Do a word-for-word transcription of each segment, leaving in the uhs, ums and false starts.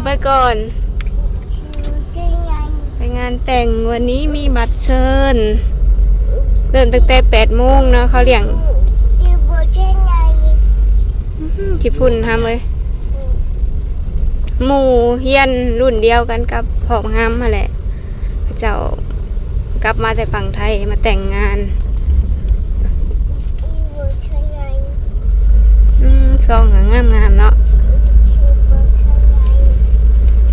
ไปก่อน ไปงานแต่งวันนี้มีบัตรเชิญ เริ่มตั้งแต่แปดโมงเนาะ เขาเลี้ยง อื้อหือ ขี้ฝุ่นทำเลย หมู่เฮียนรุ่นเดียวกันกับพ่อบักหำหั้นแหละ เขาเจ้ากลับมาแต่ฝั่งไทยมาแต่งงาน อืม ซองก็งามๆเนาะ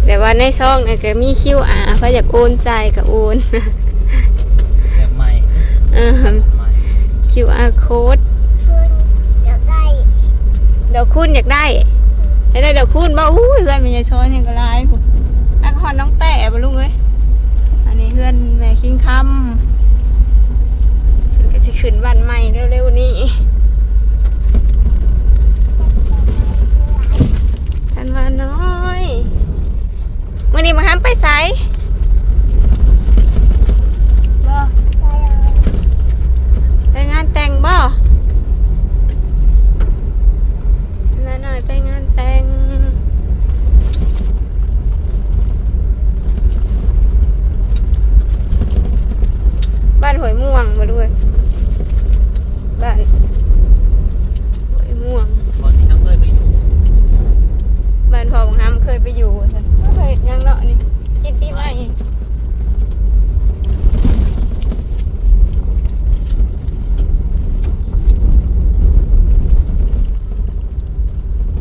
แต่ว่าในซองนี่ก็มี คิวอาร์ ไผอยากโอนจ่ายก็โอน แบบใหม่ เออ ใหม่ คิวอาร์ code ดอกคูณอยากได้ ให้ได้ดอกคูณบ่ อู้ย เฮือนแม่ยายซ้อยนี่ก็หลายพุ้น อันฮอดน้องแต้บ่ลุงเอ้ย อันนี้เฮือนแม่คิงคำ เพิ่นก็สิขึ้นบ้านใหม่เร็วๆนี้ ธันวาน้อย มื้อนี้บักหำไปไส บ่ ไปงานแต่งบ่ ธันวาน้อยไปงานแต่ง บ้านห้วยม่วงบ่ลุงเอ้ย บ้านห้วยม่วง บ่อนที่เฮาเคยไปอยู่ บ้านพ่อบักหำเคยไปอยู่ เพิ่นเฮ็ดหยังเนาะนี่ กินปีใหม่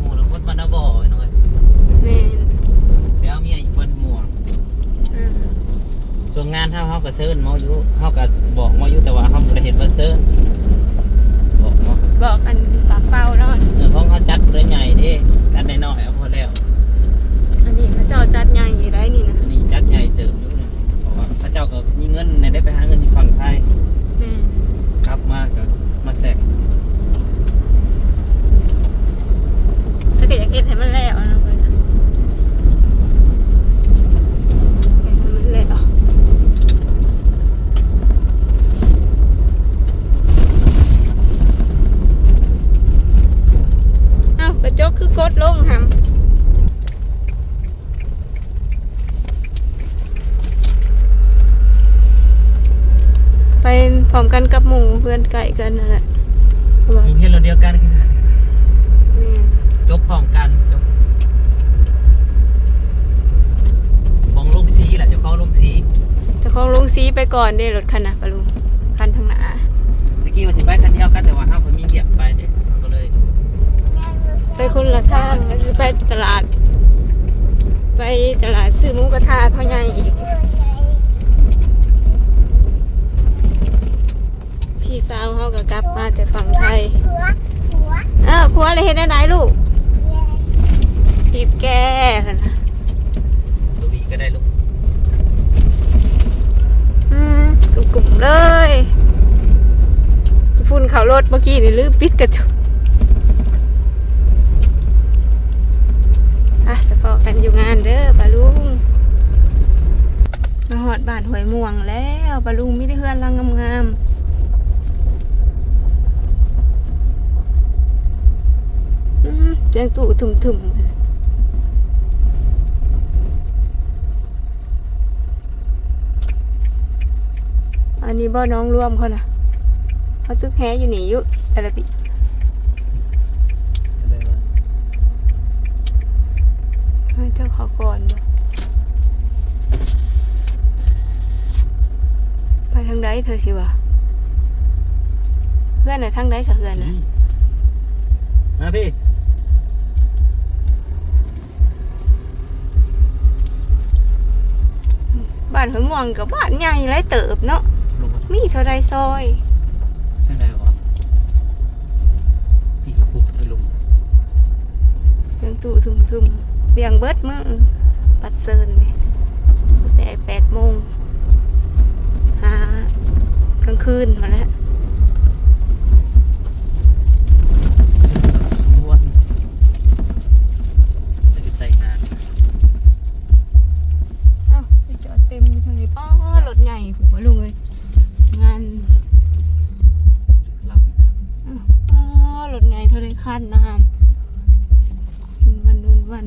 หมู่ละคนบ้านนาบ่อไอ้น้องเอ้ย แม่น ไปเอาเมียอยู่บ้านม่วง อ่า ช่วงงานเฮา เฮาก็เชิญหมออยู่ เฮาก็บอกหมออยู่ แต่ว่าเฮาบ่ได้เฮ็ดบัตรเชิญ บอกหมอ บอกอันปากเป่าเนาะ เออ ของเฮาจัดบ่ได้ใหญ่เด้ จัดน้อยๆเอาพอแล้ว อันนี้เขาเจ้าจัดใหญ่อยู่ได้นี่นะ อันนี้จัดใหญ่เติบอยู่นะ เพราะว่าเขาเจ้าก็มีเงินในได้ไปหาเงินอยู่ฝั่งไทย แม่น กลับมาก็มาแต่ง ถ้าเกิดอยากเฮ็ดให้มันแล้วนะเพิ่นน่ะ เฮ็ดให้มันแล้ว อ้าว กระจกคือกดลงหำ ไปพร้อมกันกับหมู่เพื่อนใกล้กันนั่นแหละ เพราะว่า อยู่เฮียนรุ่นเดียวกัน แม่น จบพร้อมกัน จบ ของโรงสีแหละ เจ้าของโรงสี เจ้าของโรงสีไปก่อนเด้ รถคันน่ะ ปะลุง คันทางหน้า ตะกี้ว่าสิไปคันเดียวกัน แต่ว่าเฮาเพิ่นมีเวียกไปเด้ เฮาก็เลย ไปคนละทาง สิไปตลาด ไปตลาดซื้อหมูกระทะพ่อใหญ่อีก พี่สาวเฮาก็กลับมาแต่ฝั่งไทย เออ ครัวเลยเฮ็ดได้ไหนลูก บีบแกหั่นน่ะ ตัวบีก็ได้ลูก อืม กลุ่มๆเลย ฝุ่นเข้ารถเมื่อกี้นี่ลืมปิดกระจก อ่ะ ไปพ้อกันอยู่งานเด้อ ปะลุง มาฮอดบ้านห้วยม่วงแล้ว ปะลุงมีแต่เฮือนหลังงามๆ อืม เสียงตู้ทุ่มๆ อันนี้บ่อน้องรวมเขานะ เขาตึกแฮอยู่นี่อยู่แต่ละปี อะไรวะ ให้เจ้าเขาก่อนบ่ ไปทางใดเธอสิวะ เพื่อนน่ะทางใดสะเฮือนน่ะ อืม มาพี่ บ้านห้วยม่วงกับบ้านใหญ่หลายเติบเนาะ ลงมา มีเท่าใดซอย ทางใดวะ พี่กับปุ๊กไปลง เสียงตู้ทุ่มๆ เลี้ยงเบิดมื้อ บัตรเชิญนี่ ตั้งแต่แปดโมง หากลางคืนมาแล้ว สมควร จะไปใส่งาน เอ้า ไปจอดเต็มอยู่ทางนี้ ป๊าด รถใหญ่ ผมว่าลุงเอ้ย งาน หลับ อ้าว อ้าว รถไงเท่าไรคันนะคะ วันวันวันวัน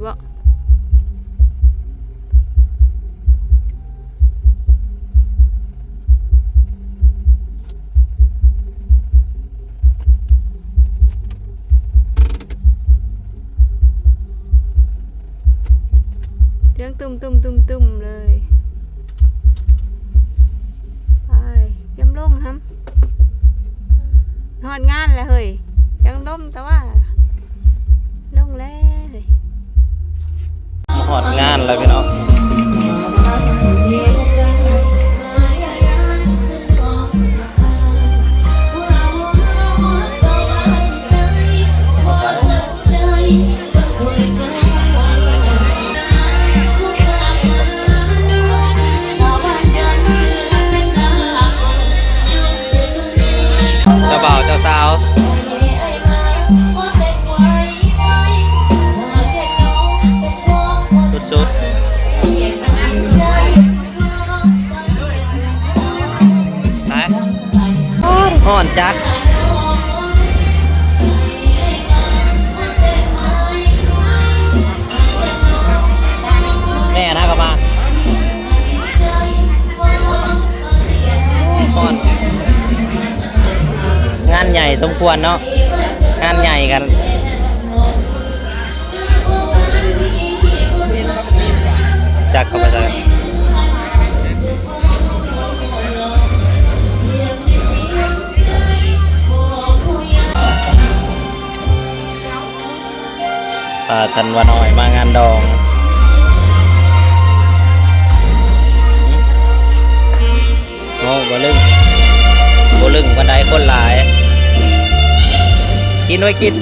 บ่ เสียงตุ้มตุ้มตุ้มตุ้มเลย ไป เตรียมลงฮัม ฮอดงานแล้วเฮ้ย ยังลมแต่ว่า ลงแล้วเฮ้ย ฮอดงานแล้วพี่น้อง เจ้าบ่าวเจ้าสาว สุดๆ ไป ฮ้อน ฮ้อนจัด แม่นะก็มา ฮ้อน งานใหญ่สมควรเนาะ งานใหญ่กัน จักเข้าไปเลย พาธันวาน้อยมางานดอง โอ้ บ่ลึง บ่ลึงปานใด คนหลาย กินไว้กิน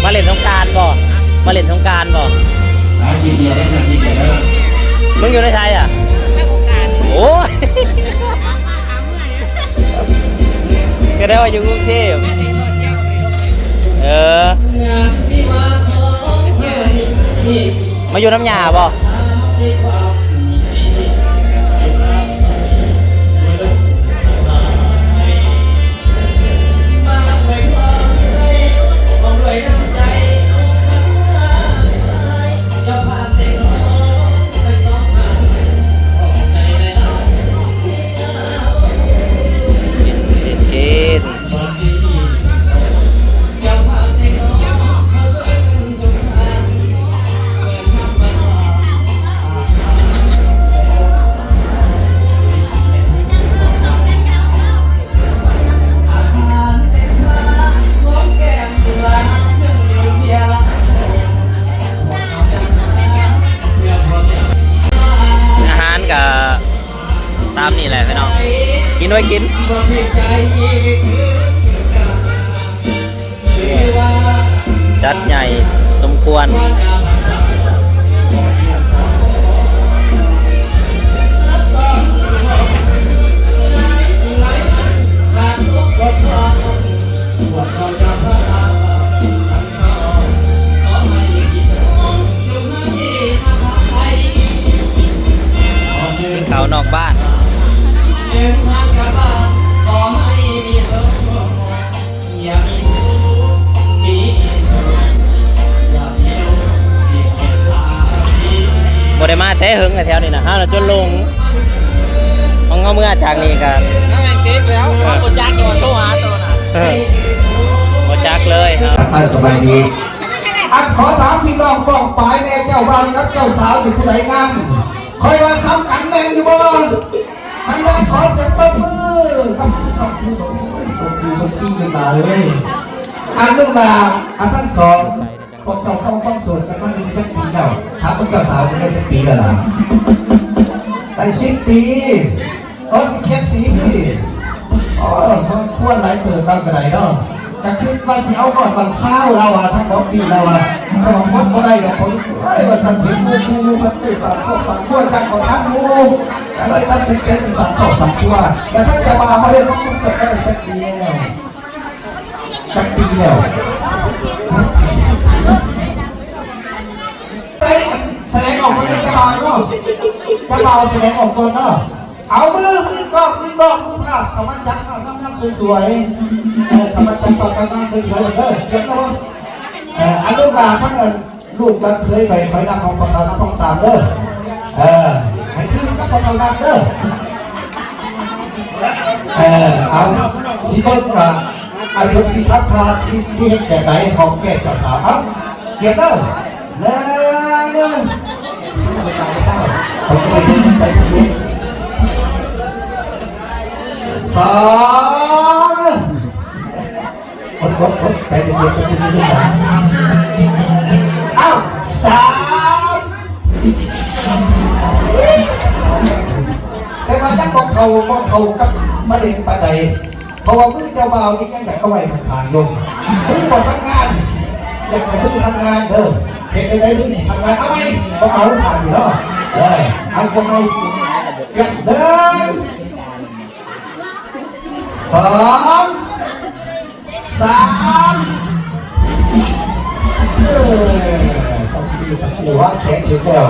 มาเล่นสงกรานต์บ่ มาเล่นสงกรานต์บ่ หากินเดียวได้กินเดียวได้ มึงอยู่ในไทยอ่ะ โอ้ย ก็ได้ว่าอยู่กรุงเทพฯ เออ มาอยู่น้ำยาบ่ กิน อาหารก็ตามนี่แหละพี่น้อง กินไว้กิน จัดใหญ่สมควร กินข้าวนอกบ้าน บ่ได้มาแต่เฮิงแถวนี้นะ ฮะ จนลง ของเฮาเมือจากนี่ก็ นั่นแม่งเก๊กแล้ว เออ เขาบ่จักจะมาโทรหาตัวน่ะ เออ บ่จักเลยครับ อ่ะ สบายดี อันขอถามพี่น้องป้องปายแน่ เจ้าบ่าวกับเจ้าสาวอยู่ผู้ใดงาม คอยว่าซ้ำกันแม่นอยู่บ่ คันแม่นขอเสียงปรบมือครับ ขอบคุณ สมดีสมดีกันมาเลย อันลูกหลาน อันทั้งสอง พวกเจ้าเข้าความโสดกันมาได้จักปีแล้ว ถามพวกเจ้าสาวกันได้จักปีแล้วล่ะ ได้สิบปี ก็สิบเจ็ดปี โอ้ สมควรหลายเติบ บางกระไดเนาะ ก็คิดว่าสิเอาก่อนบางเศร้าแล้วว่า ทั้งหมดปีแล้วว่า แต่ว่าหมดบ่ได้ดอก ผม เอ้ย ว่าสั่นเห็นหมู่คู่หมู่มันได้สั่นครอบสั่นครัว จักขอทักหมู่ ก็เลยตัดสินใจสิสั่นครอบสั่นครัว แต่ถ้าจะมาเขาเรียกว่าคุณสมบัติจักปีแล้ว จักปีแล้ว แสดงออกมาเป็นเจ้าบ่าวเนาะ เจ้าบ่าวแสดงออกก่อนเนาะ เอามือ มือกล้อง มือกล้อง มือภาพ เข้ามาจับภาพงามๆสวยๆ เออ เข้ามาจับภาพงามๆสวยๆเด้อ เตรียมตัว เออ เอาลูกหลานทั้งนั้น ลูกหลานเคยไปไปนำของประธานนำของสามเด้อ เออ ให้ถือกับประธานนำเด้อ เออ เอา สิเบิ่งว่า อันเพิ่นสิทักทาย สิ สิเฮ็ดแบบใด ของแก่เจ้าสาว เอ้า เตรียมเด้อ หนึ่ง หนึ่ง ไปทางนี้ สอง อดๆๆ ใจเย็นๆ ใจเย็นๆ นะ อ้าว สาม แต่ว่ายังบ่เข้า บ่เข้ากับประเด็นปานใด เพราะว่ามือเจ้าบ่าวนี่ยังอยากเอาไว้ข้างๆ อยู่ มือบ่ทำงาน อยากให้มือทำงานเด้อ เฮ็ดจั่งใดมือสิทำงาน เอาไว้ บ่เอาผ่านอยู่แล้ว เออ เอาจั่งใด เตรียม หนึ่ง สอง สาม เออ ต้องมีตะกัวแขนถึงแล้ว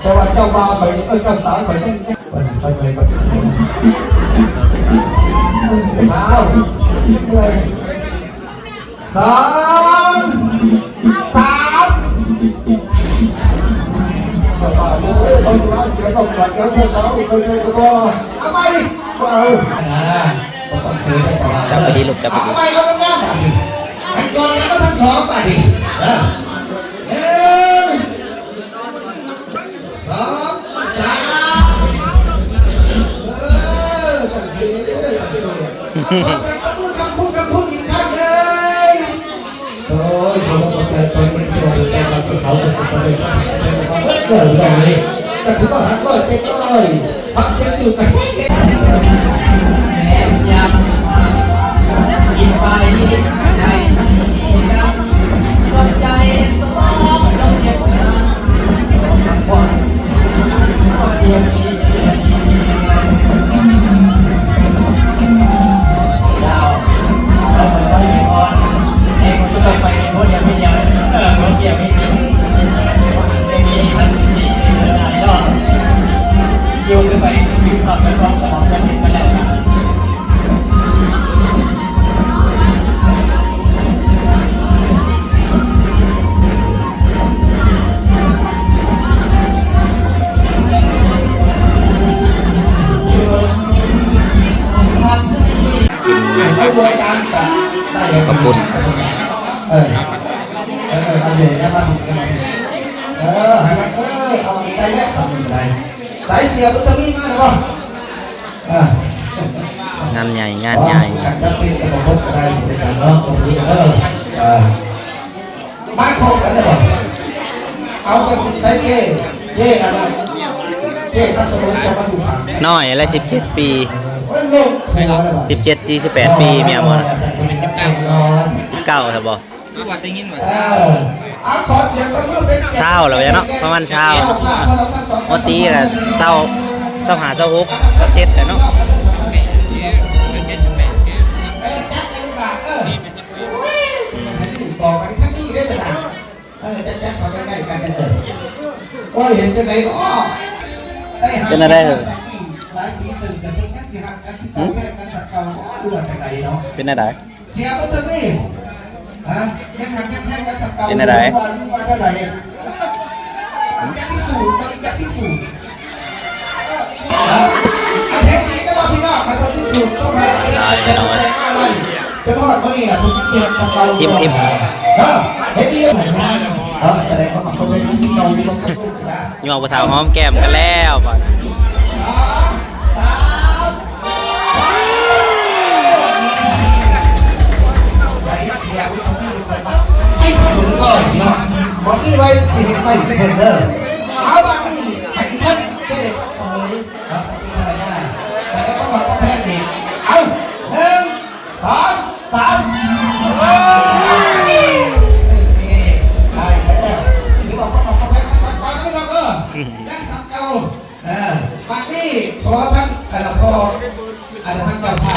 แต่ว่าเจ้าบ่าวไป เออ เจ้าสาวไป ไป ไป ไป ไป อ้าว เลย สอง สาม เจ้าบ่าว เออ เขาสิว่าเจ้าบ่าว เจ้าสาว ไป ไป ไป เอาไป ว้าว อ่า บ่ต้องซื้อได้ตลอด จับไปดีลูก จับไปดี เอาไป เอางามๆ บาดนี้ ให้กอดกันมาทั้งสองบาดนี้ เออ หนึ่ง สอง สาม เออ จังซี่ จังซี่ ขอเสียงตบมือกับคุณ กับคุณอีกครั้งหนึ่ง โอ้ย ขอบคุณครับ ตอนนี้ที่เราติดตามเราสาวๆ กันไปเลยครับ เออ เรื่องนี้ ก็ถือว่าหักร้อยเต็มร้อย ฟังเสียงอยู่กับ กิน ขอบคุณ เออ เออ เอาอยู่นะ มาถึงกัน เออ ให้มัน เออ เอาได้แล้ว ทำอะไร สายเสียบุญทวีมาแล้วบ่ อ่า งานใหญ่ งานใหญ่ การจัดเป็นกระบวนการเป็นการเนาะ โอเค เออ อ่า มาครบกันแล้วบ่ เอาจากสิบสายเก้ เก้อะไร เก้ทัศน์สมุทรจะมาอยู่ทาง น้อยละสิบเจ็ดปี เอ้ย โลก สิบเจ็ด สิบแปดปี เมียหมด เก้าครับบ่ คือว่าได้ยินว่า เออ เอาขอเสียงตบมือเป็นเกียรติ ซาวแล้วเนาะ ประมาณซาว มอตีก็ซาว ซาวห้า ซาวหก ซาวเจ็ดแหละเนาะ เออ จัดเลยลูกหลาน เออ ต่อไปทั้งนี้ได้สนาม เออ จัดๆ ขอใกล้ๆ กันเด้อ โอ้ย เห็นจังได๋เนาะ ได้หา เป็นอะไรเหรอ หลายปีเติมกัน ยังสิหักกันคือเก่า แค่กันสักเก่า ดูว่าจังได๋เนาะ เป็นอะไร เสียบ่เถิงเอ้ย ฮะ ยังหักยังแพงกันสักเก่า เป็นอะไร ว่ารู้ว่าเท่าไหร่ มันจะพิสูจน์ มันจะพิสูจน์ ฮะ อันเฮ็ดดีก็ว่าพี่น้อง มันต้องพิสูจน์ ต้องมา ได้ จะต้องแต่งมามัน จะมาฮอดมื้อนี้ล่ะ ผมจะเสียกับเก่า ทิม ทิม เนาะ เฮ็ดดีเหมือนกัน เนาะ แสดงว่ามันก็เป็นที่เก่าที่มันก็รู้นะ ยอมผู้สาวหอมแก้มกันแล้วบ่ สอง สาม ไอ้เสียงมันมีคนมาให้ถึงก่อนเนาะ บ่มีไว้สิเห็นไม่เห็นเด้อ เอาบัดนี้ให้เพิ่นเจ้เสยครับภรรยา แต่ก็ต้องมาก็แพ้อีก เอา หนึ่ง สอง สาม เอ้ย ได้แล้ว ถือว่าก็มาก็แพ้ทั้งสามกองนี่ครับ เออ ทั้งสามเก่า เออ บัดนี้ขอทั้ง เอ่อ พ่อ อันนั้นทั้งเจ้าภาพ